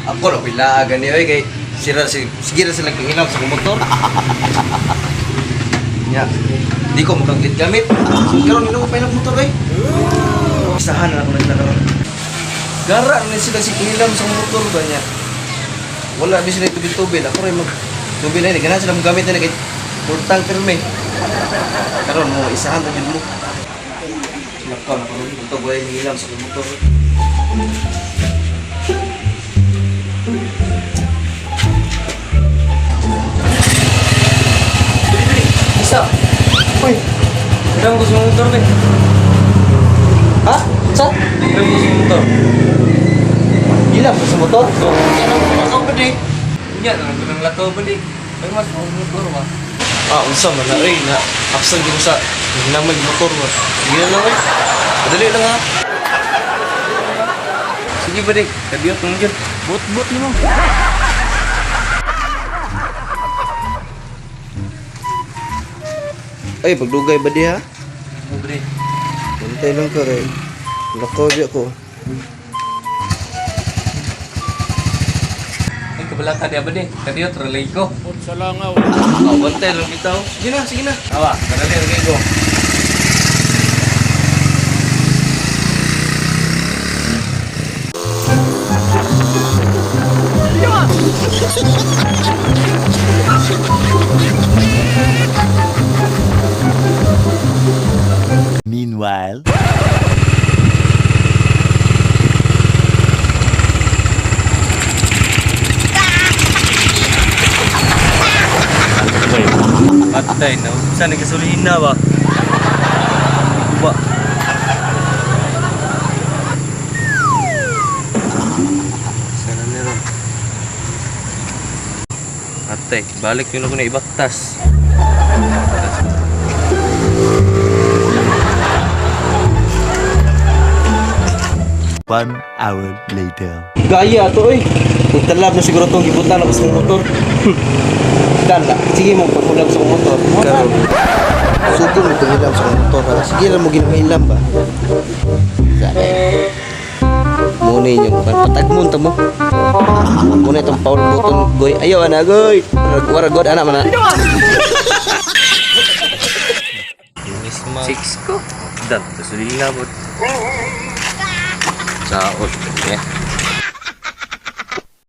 Ako na pila gani oy kay sira si sige ra sila kingilam sa motor. Nya. Di ko makaglit gamit. Karon ino ko pa ilang motor oy. Isahan na ako nagla karon. Gara na sila si kingilam sa motor ba niya. Wala bi sila tubil-tubil. Ako rin mag tubil na ganahan sila gamit na kay purtang pirme. Karon mo isahan ra gyud mo. Lakaw na karon ito boy ngilam sa motor. Isa. Uy. Hiram ko sa motor be. Ha? Sa? Hiram ko sa motor. Gilam sa motor? Ano ba di? Nya, nang kunang lato ba di? Ay mas mo motor ba? Ah, unsa man na oy na absent gyud ko sa nang mag motor ba. Sige na lang oy. Dali lang ha. Sige ba di? Kadiyot nang gyud. Bot-bot nimo. Ay, pagdugay ba di ha? Mo ba di? Bantay lang ka rin. Lakaw di ako. Ay kabalaka di ba di? Kadiyot relay ko. Ah, bantay lang bitaw. Sige na, sige na. Awa, kadali ra ko. Meanwhile. Patay na. Saan nagasolina ba? Ba. Sana meron. Atay, balik yun ako na ibaktas. One hour later. Gaya to oy. Pagtalab na siguro tong gibutan ako sa motor. Dan la. Sige mo paghulam sa motor. Karon. Sugod mo itong hilam sa motor. Ha? Sige lang mo ginahilam ba. Sabi. Muna yung patagmon ta mo. Muna itong power button goy. Ayaw ana goy. Warag god ana mana. Misma. Six ko. Dan, gasolina ba? Sa eh.